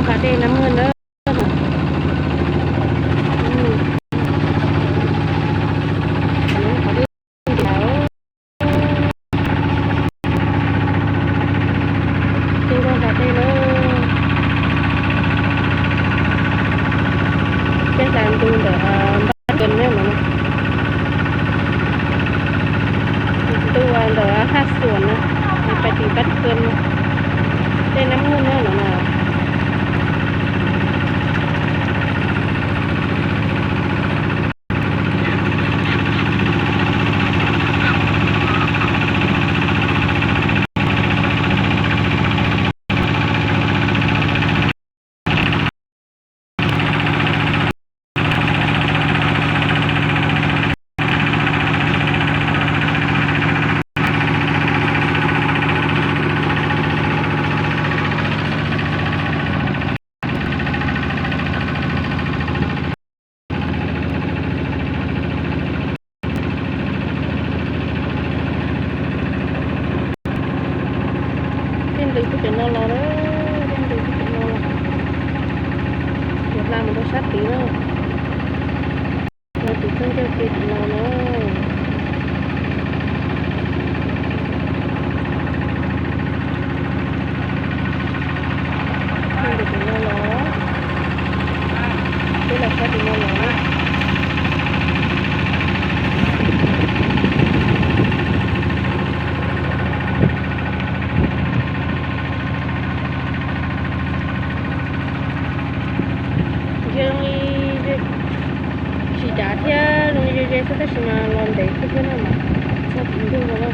Qhov dej Nab Nwj na. Tej nqaj nram dej na. Peb hla ntu ntawm Npab Kawm no no. Ntu ntawm Haj Xuam na, pais tim Npab Kawm, dej Nab Nwj na no na. Tej ntws puag pem no los lawm, tej ntws puag pem no los. Yuav hla mus rau sab tid na. Tus khaub ncaws kiag tim no na. Tej ntws tim no los. Peb los sab tim no los. Ntsia zoo li tsis dav thiab, zoo li ze ze xwb tab sis mas los ntev xwb thiab no mas txog tim ntug no na.